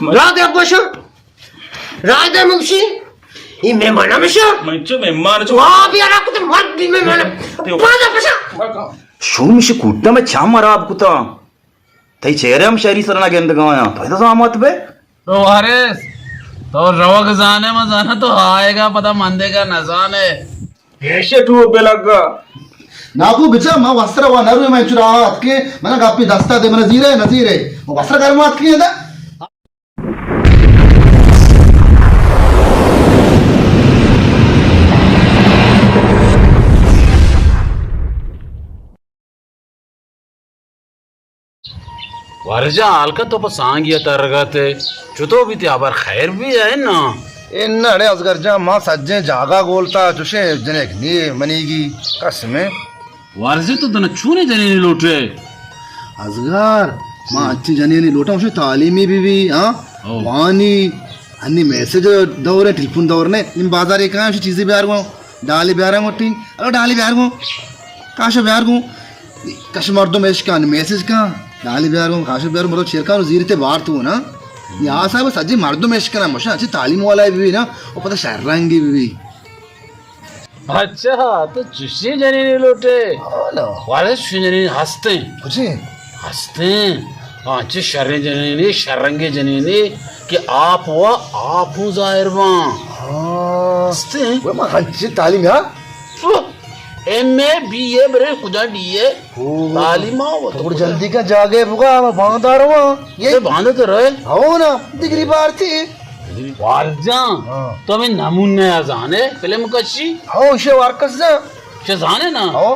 راہ دے ابا شا۔ راہ دے مگشی۔ ای مہمان ہمیشہ۔ من چو مہمان چو۔ واہ، بیا را کتے مرد بھی مہمان۔ تیو۔ پادا پشا۔ شو مش کوٹا میں چام خراب کتا۔ تئی چہرہ ہم شری سرا نہ گندگا آیا۔ تو ایسا زامات بے؟ تو وارث، تو روگ زانے، من زانا تو آئے گا، پدا مندے گا نہ زانے۔ پیشے ٹو بے لگا۔ ناکو بچا، ما وسر وا نروے، من چرا آت کے، من گپی دستا دے، من زیرے، نہ زیرے۔ ما وسر گرمات کے دا۔ وارث جان، حال کن تو پہ سانگی ء ترگ ء ات ئے، چتو بیت ئے؟ ہبر خیر بی ء اناں؟ اناں اڑے ازگر جان، ما سجیں جاگہ گولتا، چوشیں جنک نی منیگی قسم ء۔ وارث جان، تو دنا چونیں جنینے لوٹ ئے؟ ازگر، ما انچیں جنینے لوٹاں، چوشیں تعلیمی بہ بی، ہاں؟ او۔ وانی، انی میسج دور ء، ٹیلیفون دور نے، نیم بازار ء کاں، چوشیں چیزے بیار گوں۔ ڈالے بیاراں گوں ٹی، ارو ڈالے بیار گوں، کاشو بیار گوں، کش مردم اشکان میسج کن، ڈالے بیار گوں، کاشو بیار گوں، مردم چیرکان زیرتے بار تو نا۔ یا صاحب سجی مردم اشکنا مشا، اچھی تعلیم والا بھی نا، او پتہ شر رنگی بھی۔ اچھا، تو چشیں جنینے لوٹے؟ ہاں نا۔ والے چشیں جنینے ہستے۔ کچھ؟ ہستیں، آ چہ شریں جنینے، شررنگیں جنینے کہ آپ و آپ ہوں ظاہر باں۔ ہاں۔ ہستیں۔ وہ ما ہنچی تعلیم یا؟ پو، ایم اے، بی اے، برے کجا ڈی اے۔ او، تعلیم آ وہ تو تو بڑا کجا؟ جلدی کا جاگے بگا، ما باندار ہوا۔ یہ باندے تو رہے۔ ہو نا، ڈگری بارتی۔ وارث جان، ہاں۔ تو ہمیں نمونہ یا زانے، فلم کشی؟ ہو، اسے وارکس جان۔ چہ زانے نا؟ ہو۔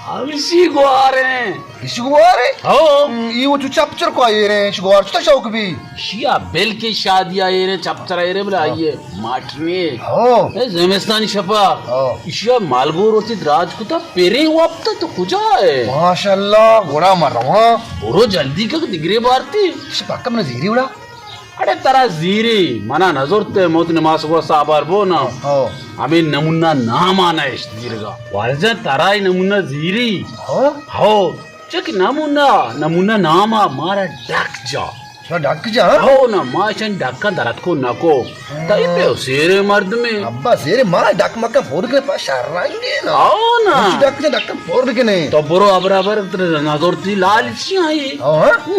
ہمیشی گواریں۔ ایشی گوارے؟ ہو۔ ہم، ای وہ چو چپ چر کو آئے رہے، ایشی گوار چو شوق بھی۔ شیا بل کے شادی آئے رہے، چپ چر آئے رہے، بلے ہاں۔ آئیے ماٹنے۔ ہو۔ اے زمستانی شپا۔ ہو۔ ایشیا مالگور ہوتی دراج کتا، پیریں وقت تو کجا ہے؟ ماشاءاللہ، گڑا مرواں۔ برو جلدی کا دگرے بارتی۔ ایشی پکا من زیری اڑا۔ اڑے ترا زیری، منا نہ زرت، موت نماز کو سابار بو نا۔ ہاں۔ ہمیں نمونہ نام آنا اشت زیرگا۔ وارث جان ترا ای نمونہ زیری۔ ہاں؟ ہو، چک نمونہ، نمونہ نام آ مارا ڈک جا۔ شما ڈک جا، ہاں؟ ہو نا، ما چن ڈکا درت کو نکو۔ ہاں۔ تئی پہ سیرے مردمے۔ ابا سیرے ما ڈک مکا پور کے پا شر رنگے نا۔ ہو نا۔ ڈک جا ڈک پور کے نے۔ تو برو ابر ابر تر نظر تی لالچی آئی۔ ہاں۔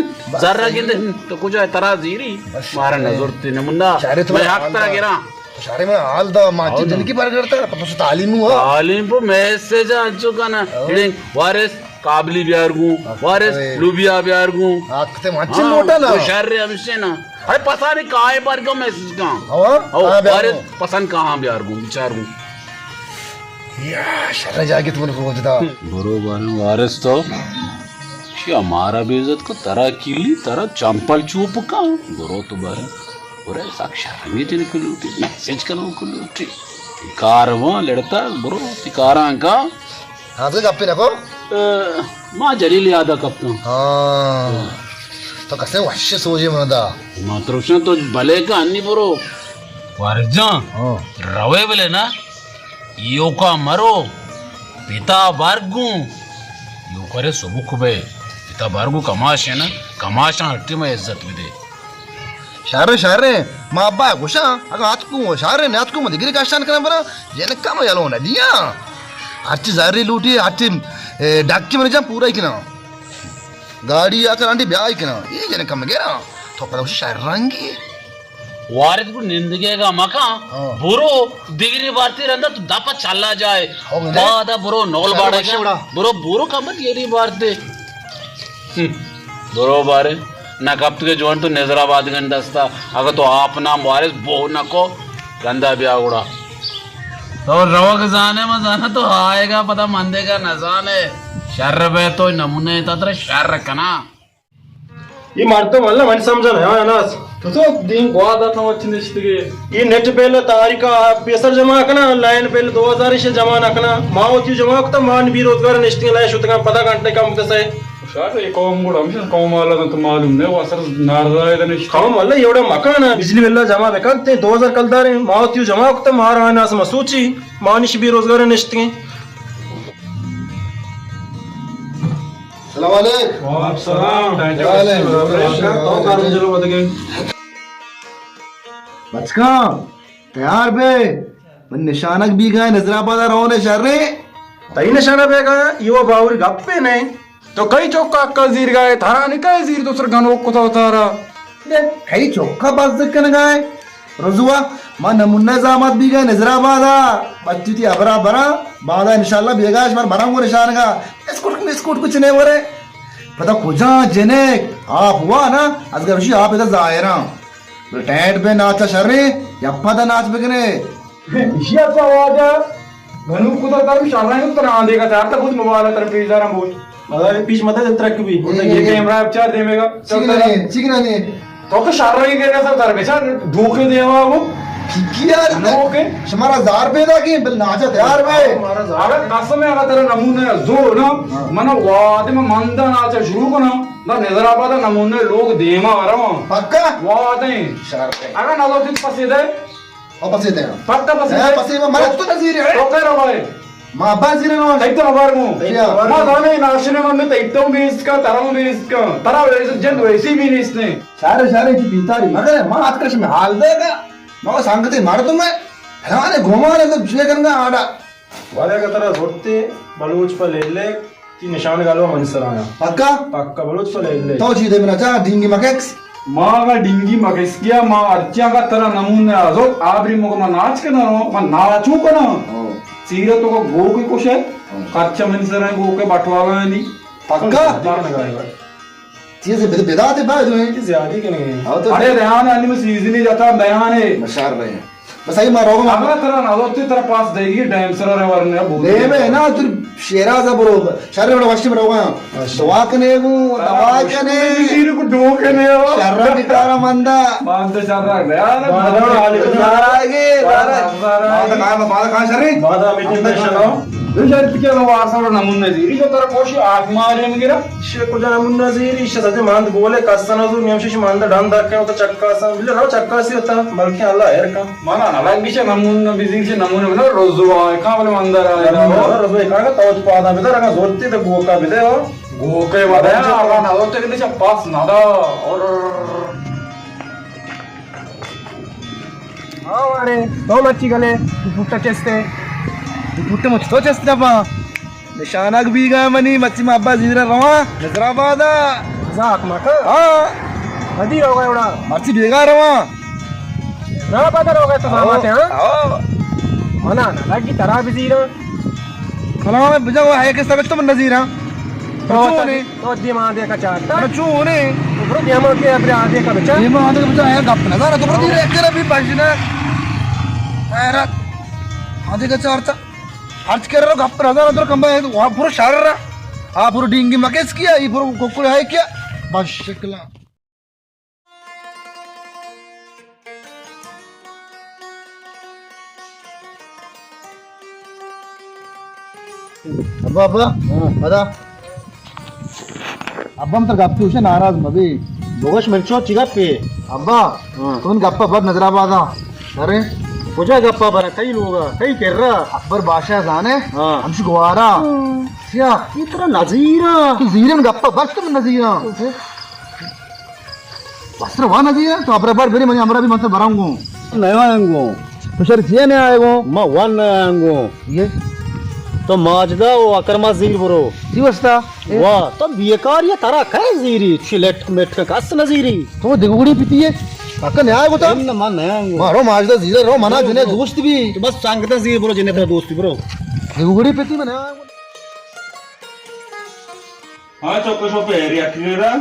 ذرہ گندے۔ تو کجا ہے ترا زیری؟ بس مارا اے۔ نظر تی نمونہ۔ شارے تو میں حق ترا گراں۔ شارے میں حال دا، ما چی دن کی پر کرتا، پتہ سے تعلیم ہوا۔ تعلیم پہ میسج انچو کنا۔ ہاں۔ ہڑیں وارث کابلی بیار گوں، ہاں، وارث اے۔ لوبیا بیار گوں۔ ہاں، کتے ما چی ہاں، لوٹا نا۔ تو شر ہمشے نا۔ ارے پسانی کائے پر گوں میسج کاں۔ ہاں، او، ہاں، بیار وارث گوں۔ پسند کہاں بیار گوں، بیچار گوں۔ یا، شر جاگے تو من کو دا۔ برو بارے وارث تو۔ شی ہمارا بے عزت کو، ترا کیلی، ترا چمپل چوپ کا۔ برو تو بارے۔ برے ساک شرمی جن کو لوٹی، میسج کنو کو لوٹی۔ کارواں لڑتا، برو، تی کاراں کا۔ ہاں، تو گپے نکو۔ اے، ما جلیل یادا کپتوں۔ ہاں۔ تو کسے وش سوجے من دا۔ ما تروشن تو بلے کا انی برو۔ وارث جان، ہاں۔ روے بلے نا۔ ایوکا مرو، پتا بارگوں۔ ایوکا رے سبک بے۔ پتا بارگوں کماش ہے نا، کماشاں ہٹی میں عزت بدے۔ شر، شر، ما ابا گوشاں، اگاں آتکوں، شر، نہ آتکوں، ما دگری کاشان کناں برا، جن کم یلو نہ دیاں۔ ہرچی زاری لوٹی، ہرچی، اے، ڈاکی من جان پورا ہی کناں۔ گاڑی آ کر آنٹی بیا ہی کناں۔ یہ جن کم گرا، تو پر شر رنگی۔ وارث گڑ نندگے گا مکاں، ہاں۔ برو، دگری بارتی رندا تو دپا چلا جائے۔ ہاں، بلے۔ بادا برو، نول چلو، باڑا بچے گا۔ بڑا۔ برو، برو کمت یری بارتے۔ ہم۔ برو بارے، نہ کپت کے جوان تو نظر آباد گن دستا۔ اگر تو آپ نام وارث بو نہ کو، رندا بیا گڑا۔ تو روگ زانے ما زانا تو آئے گا، پتا مندے گا نہ زانے۔ شر بے تو نمونے تا ترا شر کنا۔ یہ مردم اللہ من سمجھا نہ آیا ناس۔ تو تو دین گوا دا تھا وچ نشتگے۔ یہ نیٹ بل تاریخ پیسر جمع کنا، لائن بل دو ہزار سے جمع نہ کنا۔ ما ہوتی جمع کتا، ما بے روزگار نشتگے، لائن شتگا پدا گھنٹے کم کسے۔ شاید یہ قوم گڑا ہمیشہ قوم والا تو معلوم نہیں، وہ اثر نارضا ہے نشتگے۔ قوم اللہ یہ وڑا مکان ہے، بجلی بل جمع بکن تے دو ہزار کلدار ہیں، ما ہوتی جمع کتا، مارا ناس مسوچی، ما نش بے روزگار نشتگے۔ السلام علیکم۔ وعلیکم السلام۔ کیا حال ہے؟ تو کار میں چلو بتگے۔ بچکاں، تیار بے، من نشانگ بیگا، نظر آباد ءَ رون ایں، شریں۔ تئی نشانگ بیگا، ایو باوری گپے نہ۔ تو کئی چکا اکا زیرگا ئے، ترا نکا ئے زیر، تو سر گنوک کتا وتارا۔ دے، کئی چکا بزگ کنگا ئے۔ رزوا، ما نمونہ زامات بیگا نظر آبادا۔ بچی تی ابرا برا، بادا انشاءاللہ بیگا شمار برام گو نشانگا۔ اسکوٹ، اسکوٹ کچھ نہیں ورے۔ پتا کجا جنک، آپ ہوا نا، از گرشی آپ ادا ظاہرا۔ بلے ٹینٹ بے ناچا شریں، یا پدا ناچ بکنے۔ ایشی ءَ چہ واجہ گنوک کتا تر شرائیں تر آندے کا چارتا بوت موبائل تر پیش دارم بوت۔ مدار پیش مدد ترک بھی۔ یہ کیمرہ بچار دے میگا۔ چیک نہ نہیں، چیک نہ نہیں۔ تو کہ شرائیں کے نہ سر تر بچار دھوکے دیوا وہ۔ ٹھیک یار۔ گنوک ہے۔ شمارا زار پیدا کی بل ناچا تیار بے۔ اگر قسم ہے اگر ترا نمونہ زور نا، ہاں۔ من وعدے میں مندہ ناچا شروع کنا، نہ نظر آباد نمونہ لوگ دیما رواں۔ پکا؟ وعدے۔ شرائیں۔ اگر نہ لوگ پسے دے۔ او پسے دے۔ پکا پسے اے، دے۔ پسے ما مرچ تو نزیر ہے۔ تو کہہ رہا ہے۔ ما ابا زیر نہ۔ تئی تو خبر مو۔ تئی تو خبر ما مو۔ زانے ناشنے من تئی تو بیست کا، ترم بیست کا۔ ترا ویسے جند ویسی بھی نہیں اس نے۔ شارے، شارے، چی بیتاری مگر ما آج کش میں حال دے گا۔ ما سنگتے مردم ہے۔ ہمارے گھومانے تو چلے کرنا آڈا۔ والے کا ترا زورتے بلوچ پر لے لے۔ تی نشان گالو من سرا آیا۔ پکا؟ پکا بلوچ پلے لے۔ تو چی دے منا چا ڈینگی مکس؟ ما اگا ڈینگی مکس کیا، ما ارچا کا ترا نمونہ آزوت، آبری مگا ما ناچ کنا رو، ما ناچو کنا۔ او۔ سیرت تو کا گو کے کش ہے، او۔ خرچہ من سرا گو کے بٹوالا نہیں۔ پکا؟ چیز بد-، بداتے بعد ہوئے۔ زیادہ کنے۔ او تو ارے ریحان علی میں سیزنی جاتا بیان ہے۔ مشار رہے ہیں۔ بس آئی ما روگا ما۔ اگاں ترا نہ دوتے ترا پاس دئیگی ڈیم سرا رے ورنے بوت۔ ڈیم ہے نا، تو شیراز برو۔ شر وڑا وشی برو گا۔ اچھا۔ دعا کنے گو، دعا کنے۔ زیر کو ڈو کنے ہو۔ شر بیچارہ مندا۔ مان تو شر رکھ دے یار۔ بادل علی۔ زارا گے، زارا۔ بادل کہاں، بادل کہاں شر ہے؟ بادل میٹنگ میں شنو۔ دو شر کے لو واسا نمون نزیری جو ترا کوشی آگ مارے مگرا۔ شے کجا نمون نزیری، شے سجے ماند بولے کسا نزور نیم شش ماند ڈان دکے ہوتا چکاسا۔ بلے رو چکاسی ہوتا، بلکہ اللہ خیر کا۔ منا نہ لگ بیچ نمون، بزیر چہ نمون بنا روزو آئے کان بلے مندر آئے نا۔ روزو آئے کان تو پادا بدر، اگا زورتی تو گوکا بدے ہو۔ گوکے بدے، اگا نہ ہوتے کہ چہ پاس نہ دا۔ اور ہاں وارے، تو مچی گلے، تو پوٹا چستے۔ تو پوٹے مچ تو چستے پا۔ نشانگ بیگا منی، مچی ما ابا زیرا رواں نظر آبادا۔ مذاق مکن۔ ہاں۔ کدی روگا اوڑا؟ مرچی بیگا رواں۔ نظر آبادا روگا تو زاماتے، ہاں؟ ہاں۔ منا نہ لگی ترا بزیراں۔ کلام بجا وہ ہے کہ سب تو من نزیراں۔ تو چونے؟ تو دیما دے کا چارتا۔ من چونے؟ تو برو دیما کے ابرا دے کا بچا۔ دیما دے کا بچا ہے گپ نظر تو برو دیر ایک کرا بھی بجنا۔ حیرت۔ آدے کا چارتا۔ ہرچ کرا گپ نظر تو کم ہے، وہاں پورا شر رہا۔ آ پورا ڈینگی مکس کیا، یہ پورا کوکڑ ہے کیا؟ بس شکلا۔ ابا، ابا، ہاں۔ ادا۔ ابا، ہم تر گپ تو ناراض مبی۔ بگوش من چو چی گپ ہے؟ ابا، ہاں۔ تو من گپ بد نظر آبادا۔ ارے؟ کجا گپ برا؟ کئی لوگا؟ کئی کرا؟ اکبر بادشاہ زانے؟ ہاں۔ ہمش گوارا۔ ہاں۔ کیا؟ یہ ترا نزیرا۔ تو زیرن گپ بس تو من نزیرا۔ بس رو وان نزیرا، تو ابرا بار بری منی ہمرا بھی من تو براؤں گو۔ نہیں آئیں گو۔ تو شر چیئے نہیں آئے گو؟ ما وان نہیں آئیں گو۔ یہ؟ تو ماجدہ و اکرما زیر برو۔ تی وستا؟ واہ، تو بیکار یا ترا کئے زیری؟ چی لٹ مٹ کس نزیری۔ تو دگوڑی پیتی ہے؟ اکا نہیں آئے گو تا؟ ان ما نہیں آئیں گو۔ مارو ماجدہ زیر رو منا جنے دوست بھی۔ تو بس سنگتا زیر برو جنے ترا دوست بھی برو۔ دگوڑی پیتی میں نہیں آئے گو۔ ہاں، چوکا شو پہ ریاکٹ گرا۔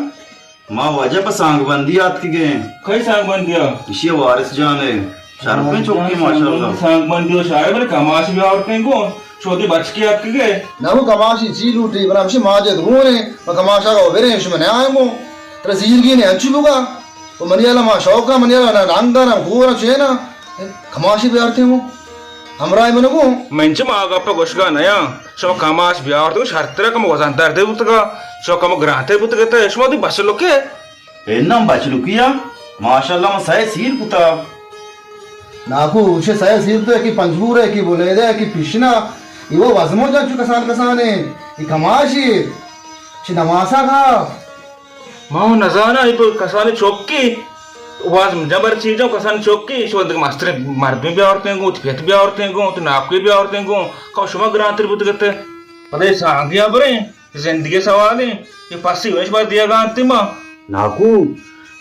ما واجہ پہ سانگ بندی آتکگیں۔ کئی سانگ بندی آ؟ ایشی وارث جان ہے۔ شرپیں چوکی ماشاءاللہ۔ سانگ بندی و شاعر بلے کماش بھی آورتیں گو۔ شودی بچکی آتکگے۔ نہ وہ کماشی چی لوٹی، بنا ہمشی ماجد گونے، ما کماشا کا بریں، شما نہ آئیں گو۔ ترا زیرگی نے انچو بگا۔ و منی اللہ ما شوقا، منی اللہ نہ ڈانگا، نہ گورا، چینا۔ کماشی بیارتیں گو۔ ہمراہ من گو۔ من چہ ما گپ گوشگا نیاں۔ شما کماش بیارتگ، شرتر کم وزن دردے بوتگا، شما کم گرانتے بوتگے، تے شما دی بچلکے۔ اے نام بچلکیا، ماشاءاللہ، من سئے سیر کتا۔ ناکو، اوشے سئے سیر تو یکی پنجگور ہے، یکی بلیدہ ہے، یکی پیشنا، ایوہ وزمو جان چو کسان کسانے، ای کماشی، چی نماسا کھا۔ ما ہوں نزاناں، ای پر کسانی چوکی۔ واز من جبر چیزوں کسان چوکی، شو دگہ مستر مردم بیاورتیں گوں، پت بیاورتیں گوں، تو ناکوی بیاورتیں گوں، کم شما گرانتر بوتگتے۔ پدے سانگیا بریں، زندگی سوالیں، یہ پسی وش بار دیا گانتے ما۔ ناکو،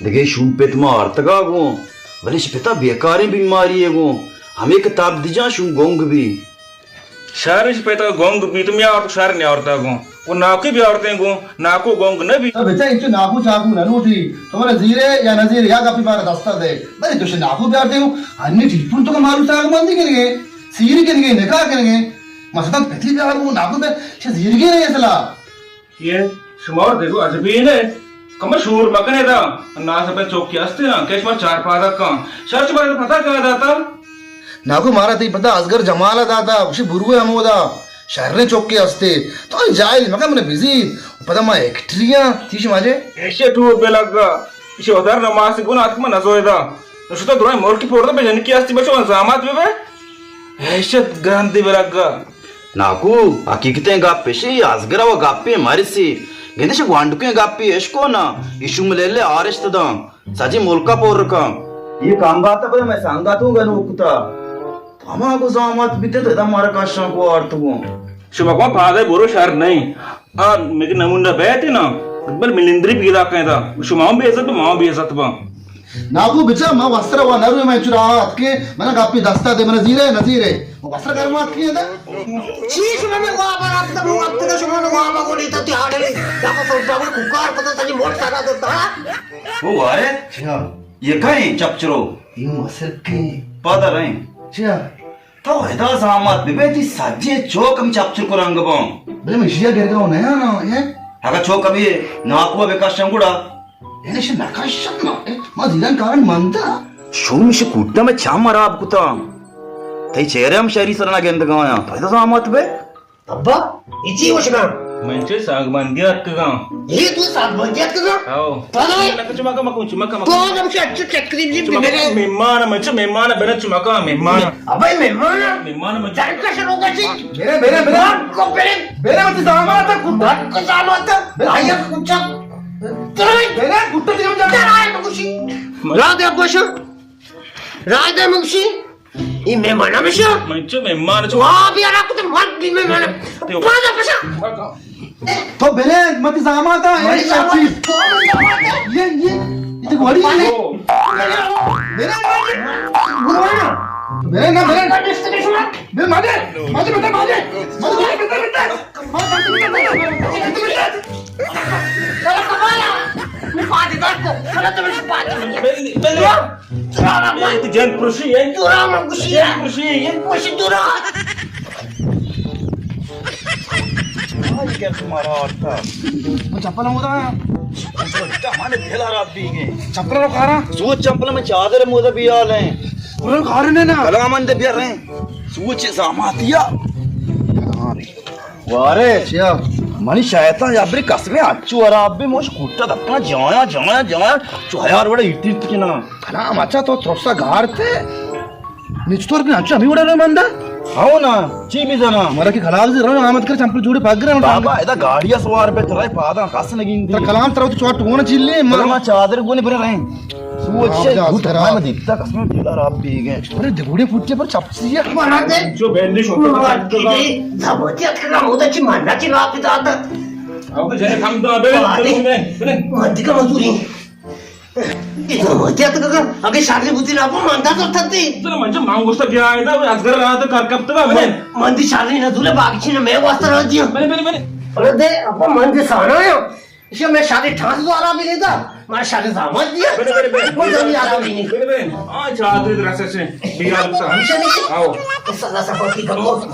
دگہ شوم پت ما آرتگا گوں، بلے اش پتا بیکاریں بیماری ہے گوں، ہمیں کتاب دیجاں شوم گونگ بی۔ شہر اش پتا گونگ بیت، میا آورت شہر نیاورتا گوں۔ و ناکو بیاورتیں گوں، ناکو گونگ نہ بیت۔ تو بچا انچو ناکو چاکو نہ لوٹی۔ تو منا زیرے یا نہ زیرے، یا گپی مارا دستا دے۔ بلے تو شے ناکو بیاورتیں گوں، ہنی ٹیلیفون تو کا مارو ساگ مندی کنگے، سیری کنگے، نکاح کنگے۔ مثلاً پتی بیار گوں، ناکو بے، شے زیرگے نہیں اصلا۔ یہ شما دگو عجبی نے، کم شور مکنے دا، ناز پہ چوکی ہستے نا، کہ شما چار پادا کن، شر شما پتہ کہاں داتا؟ ناکو مارا تئی پدا ازگر جمال ء داتا، گوشی بروئے ہمودا، شریں چکے ہستے۔ تو اے جاہل مکن من بزیر۔ پدا ما ایکٹری آں، تیش ماجے۔ ایشے ٹور بے لگا، ایشے ودار نماز گون آتک من نزویدا۔ نشتا درائیں ملکی پورتا بے جنکی ہستی بچو زامات بے بے۔ ایشے گرندی بے لگا۔ ناکو، حقیقتیں گپ ایشی، ازگر و گپے مرسی۔ گندش گوانڈکیں گپے اشکو نا، ایشو ملیلے آرشت داں۔ سجی ملکا پر کن۔ یہ کانگا تا بلے میں سانگا تو گنو کتا۔ ہما گو زامات بیتے تو ادا مارا کشاں کو آرتگوں۔ شما کو پادے برو شر نہیں۔ آ میگے نمونہ بیت نا۔ بل ملندری پیدا کہیں دا۔ شما ہم بے عزت، ما ہم بے عزت با۔ ناکو بچا، ما وسر وا نروے، میں چرا آت کے، منا گپی دستا دے، منا زیرے، نزیرے۔ وسر گرمات کیے دا؟ چی شما میں وابا رابطہ، من وقت کا شما میں وابا کو لیتا تی آڑے۔ یا کو سوچا کو کار پتہ تجی موٹ سارا دیتا۔ وہ وارے؟ چیا؟ یہ کہیں چپچرو؟ یہ مسر کے۔ پادر ہیں۔ چیا؟ تو ادا زامات ببے تی سجے چوک ہم چپچر کو رنگ بان۔ بلے میں شیا گرگا ہوں نیا نا، یہ؟ اگر چوک ہم یہ ناکو بے کشن گڑا۔ یعنی شے نکشت ما، ما زیران کارن منتا۔ شوم شے کوٹا میں چام مراب کتا۔ تئی چہرے ہم شہری سرنا گندگایا۔ پیدا زامات بے۔ ابا، اچی وشنا۔ من چے ساگ بندی اتکگاں۔ یہ تو ساگ بندی اتکگاں؟ آو۔ پدا۔ نہ کچھ مکا مکا چمکا مکا۔ تو ہم سے اچھے چکری بھی چمکا میرے۔ مہمان من چے مہمان بنا چمکا مہمان۔ ابا مہمان۔ مہمان من۔ جان کا شروع کا چی۔ میرے، میرے، میرے۔ کو پہلے۔ میرے مت زامات کو۔ مت کو زامات۔ میرے۔ آیا کچھ۔ ترے۔ میرے گٹا دیو جا۔ ترے مگوشی۔ راہ دے گوشا۔ راہ دے مگوشی۔ ای مہمان ہمیشہ۔ من چو مہمان چو۔ واہ، بیا را کتے مرد بھی مہمان۔ تیو۔ پادا پشا۔ تو بلے مت زاماتا، مت اے زاماتا۔ چیز۔ تو مت زاماتا۔ یہ، یہ، یہ تو گوڑی ہے۔ میرے، میرے، میرے، میرے، میرے، میرے، میرے، ماجے، ماجے، ماجے، ماجے، ماجے، ماجے۔ تو جان پروشی ہے؟ دورا من گوشی ہے۔ جان پروشی ہے؟ گوشی دورا۔ آئی کیا تمہارا آتا؟ وہ چپل ہم ہوتا ہے۔ ہمارے بھیلا رات بھی گئے۔ چپل رو کارا؟ سوچ چپل میں چادر مودا بھی آ لیں۔ وہ کارے نے نا۔ کلام اندے بھی رہے۔ سوچ زاماتیا۔ وارے، چیا؟ منی شیطان یا بری قسمے اچو حراب بی موش کوٹا دپنا جایا، جایا، جایا، چو ہیار وڑا ایت ایت کنا۔ کلام اچھا تو ترسا گار تے۔ نچتور کنا اچھا ہمی وڑا رو مندا؟ ہاو نا، چی بی زنا؟ مرا کی خلاف زی رو آمد کر چمپل جوڑے پاک گرا۔ بابا، ادا گاڑی سوار بے ترا پادا کس نگین دی۔ ترا کلام ترا تو چوٹ گونا چیلے، مر۔ ما چادر گونے بنے رہے۔ سوچ ہاں، سے جا گوٹ سرا۔ ما دیتا قسم دل خراب بی گئے۔ ارے دگوڑے پھٹے پر چپ سی ہے۔ مارا دے۔ جو بہن نے شوتا۔ مارا دے۔ زبردست کرا مودا چی ماننا چی لاپ داتا۔ اب جائے ہم تو ابے۔ مارا دے۔ مندی کا مزدوری۔ زبردست کرا۔ اگے شادی بوتی لاپ ماندا تو تھتی۔ تو من جو مانگوشتا بیا آئے دا، ازگر رہا تو کر کب تلا۔ من، مندی شادی نہ دولے باقی چیز میں واسطہ رہ دیا۔ بلے، بلے، بلے۔ ارے دے، اپا مندی سانا ہے۔ ایشی ءَ مئے شادی ٹھانس دوارا بھی نہیں دا، مارا شادی زامات دیا۔ بلے، بلے، بلے۔ وہ زمین آرام نہیں۔ بلے، بلے۔ آ، چادر درس سے بیا لگتا۔ ہمیشہ نہیں۔ آؤ۔ سدا سفر کی کم موت۔